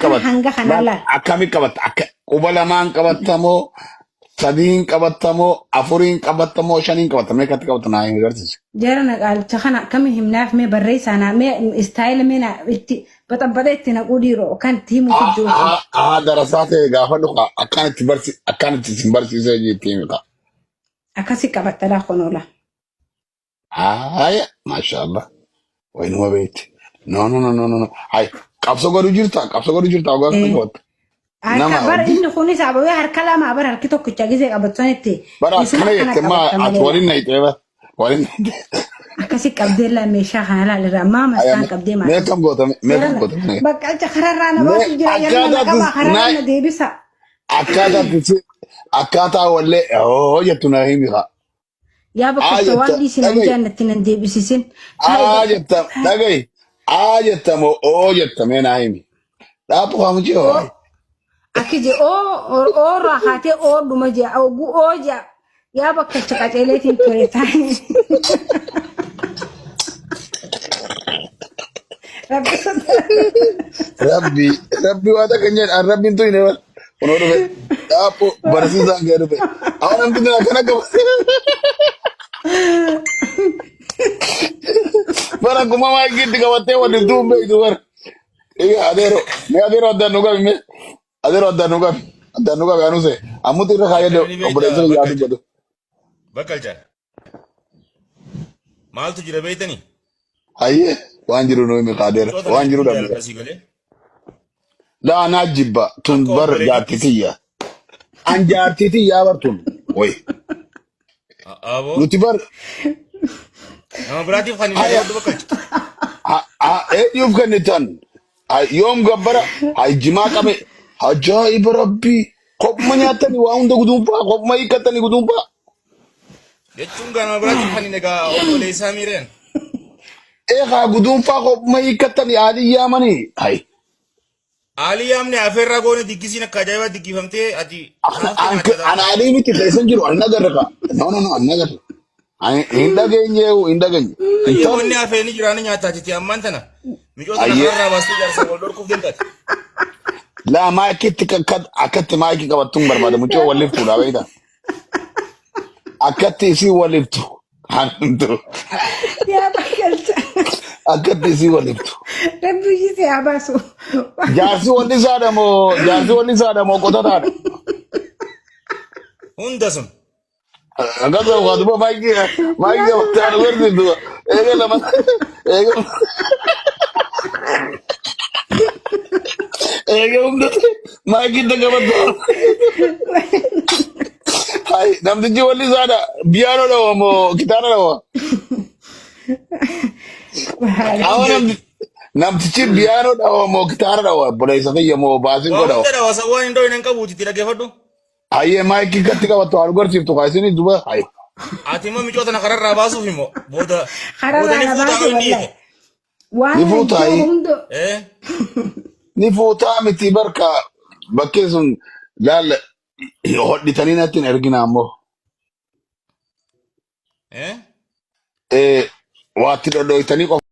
Kana qabatta? hanga kanaa Laal laal. akkami qabatta? Akka quba lamaan qabattamoo sadiin qabattamoo afuriin qabattamoo shaniin qabatta? Meeqatti qabatta naa hin agarsiisi. Jara na qaalicha kana akkami himnaaf mee barreessaa naa mee istaayila mee naa itti baxabbaxee itti naquu dhiiroo kan itti himuuf jiru kun. Haa darasaa ta'e gaafadhu kaa akkaan itti barsi akkaan itti isin barsiisee jettee himi kaa. Akkasi qabatta laa konoola. Haaya maashaallah waynuma beekti. No no no no no no. Hay qabsoo godhu jirta qabsoo godhu jirta ogaa kan qabatta. Harka Nama bara hojii inni kunis abawee harka lama bara harki tokkicha gisee qabatu sanitti bara isuma akkana akkana jette maa qabatta ati malee waliin na hidhee bara waliin na hidhee. akkasi qabdee laa meeshaa kana laal irraa maa Haya mastaan qabdee mee maasii. kam goota mee kam Jarana goota mee bakkalcha kararraa na mee baasu jira jarana na akkaataa qaba kararraa na na deebisa. akkaataa akkaataa wallee hoo jettu na himi haa. Yaa Aa bakkalcha waan jetta dhiisin an dhagahi jaannatti nan deebisisin. Taa'i aa bakka jetta dhagahi aa jetta moo oo jetta mee naa himi. Dhaabbu kaamuchi oo hoo. akki je oo oo irraa kaatee oo dhuma je oguu oo je yaa bakkalcha qaceeleetiin ture taa'i. Rabbi Rabbi rabbi waan takka hin jedhan an rabbiin tuyne bar. Kunoo dhufe dhaabbu barsiisaan kee dhufe. Awwa namti tun akkana qaba. Bara akkuma maayikiitti qabattee waliin tuun beektu bara. Egaa adeero mee adeero addaan nu qabi mee adeero addaan nu qabi addaan nu qabi anuse ammutti irra kaayyadde Akkana ni beekta obboleessa yaa bakkalcha. dubbatu. Bakkalcha. Maaltu jira beektanii? Hayyee waan jiru nu himi qaadeera Mucoo tana waan jiru hedduun dhabne. jaaladha sii galee. Laa naa jibba tun Akka bar jaartii obboleettiittis tiyya. An jaartii tiyyaa bar tun. Wayi aboo nuti bar nama biraatiif kan hin haya dhaga'u bakkalcha. eenyuuf kennitan yoom gabbara hay jimaa qabe ajaa'iba rabbii kophuma nyaattanii waa hunda guduunfaa kophuma hiikkattanii guduunfaa. Jechuun gaa nama biraatiif kan hin egaa obboleessaa miireen. Eegaa guduunfaa kophuma hiikkattanii aalii yaamanii. Hay Aalii yaamne afeerraa goone diggisiin akka ajaa'ibaa diggifamtee ati haafte nyaata An aalii miti keessan jiru an nagarra kaa. No no no an nagarra. Ani hin dhageenye hin dhageenye. Hin Ayyee taane. wanni hafee ni jiraani nyaataa jetti ammaan tana. Micoo tana Ayyee. kararraa baastee jaarsa wal dhorkuuf deemtaati. Laa maayikiitti akkatti maayikii qabattuun barbaada mucoo walliftuudha beektaa. Akkatti isii waliftu. Hantu. Yaa bakkalcha. Akkatti isii waliftu. Rabbi ishii si haa baasu. Jaarsi wallisaadha moo jaarsi wallisaadha moo qotataadha? Hunda sun. Akkasuma waa duba maayikii maayikii qabattee anu barsiiftu. Eega lama eega eega hunda maayikii itti qabattu. Hai namtichi wallisaadha biyaanoo dhawa moo kitaara dhawa? Awa namtichi biyaanoo dhawa moo kitaara dhawa? Obboleessa kiyya moo Waa baasinqoo dhawa? hunda dhawa sawwaan hin dhoyne hin qabuuti itti dhaggeeffadhu. Hayyee maayikii gatti qabattu haa garsiiftu kaa isinii duba hayi. Ati immoo micoo tana kararraa baasuuf immoo booda booda Kararraa ni na fuutaa baase inni wallahi. hiite. Waan Ni fuutaa hojii hii. hunda Eh? Ni fuutaa miti barka bakkee sun laalla hodhitanii natti hin ergina ammoo. Eh? Waatti dhodhooytanii qofa.